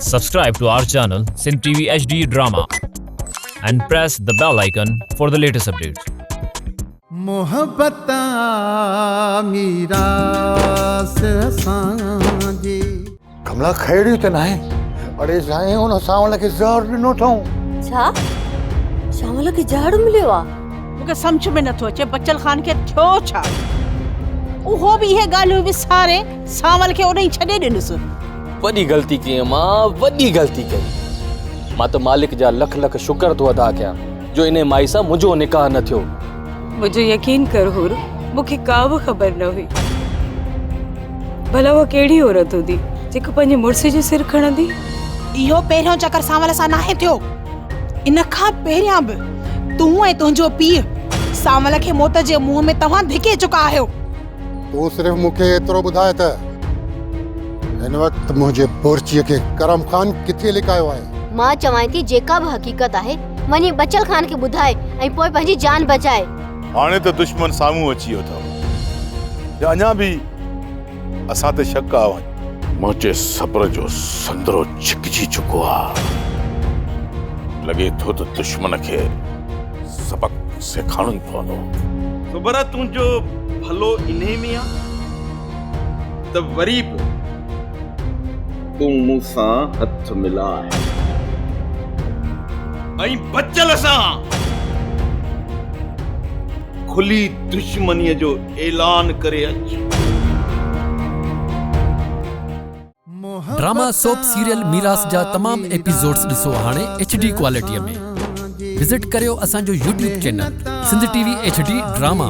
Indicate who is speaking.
Speaker 1: Subscribe to our channel Sindh TV HD Drama and press the bell icon for the latest updates.
Speaker 2: محبت آ ميراث اسان جي.
Speaker 3: ڪملا کهڙي ته ناهي. اڙي سائين ان سانول کي زهر ڏنو اٿئون.
Speaker 4: ڇا؟ سانول کي زهر مليو آ؟
Speaker 5: مون کي سمجهه ۾ نٿو اچي بچل خان کي ٿيو ڇا؟ اهو به اهي ڳالهيون وساري سانول کي اوڏانهن ڇڏي ڏنس.
Speaker 6: وڏي غلطي ڪئي امان وڏي غلطي ڪئي. مان ته مالڪ جا لک لک شڪر ٿو ادا ڪيان جو انهي مائي سان منهنجو نڪاح نه ٿيو.
Speaker 7: منهنجو يقين ڪر حور مون کي ڪا به خبر نه هئي. ڀلا اها ڪهڙي عورت هوندي جيڪا پنهنجي مڙس جو سر کڻندي.
Speaker 5: اهو پهريون چڪر سانول سان ناهي ٿيو. ان کان پهريان به تون ۽ تنهنجو پيء سانول کي موت جي منهن ۾ توهان ڌڪي چڪا آهيو.
Speaker 3: تون صرف مون کي ايترو ٻڌاء ته هن وقت منهنجي بورچيء کي ڪرم خان ڪٿي لڪايو آهي؟
Speaker 4: مان چوانء ٿي جيڪا به حقيقت آهي وڃي بچل خان کي ٻڌاء ۽ پوء پنهنجي جان بچاء.
Speaker 8: هاڻي ته دشمن سامهون اچي ويو اٿئو يا اڃا به اسان تي شڪ آ اوهان.
Speaker 9: منهنجي صبر جو سندرو ڇڪجي چڪو آ. لڳي ٿو ته دشمن کي سبق سيکارڻو ئي پوندو.
Speaker 10: سوڀرا تنهنجو ڀلو انهي ۾ آ ته وري به تون مون سان هٿ ملاء ۽ بچل سان کلي دشمنيء جو اعلان ڪري اچ.
Speaker 11: ڊراما سوپ سيريل ميراث جا تمام ايپيسوڊز ڏسو هاڻي ايڇ ڊي ڪوالٽي ۾ وزٽ ڪريو اسان جو YouTube channel Sindh T V H D drama.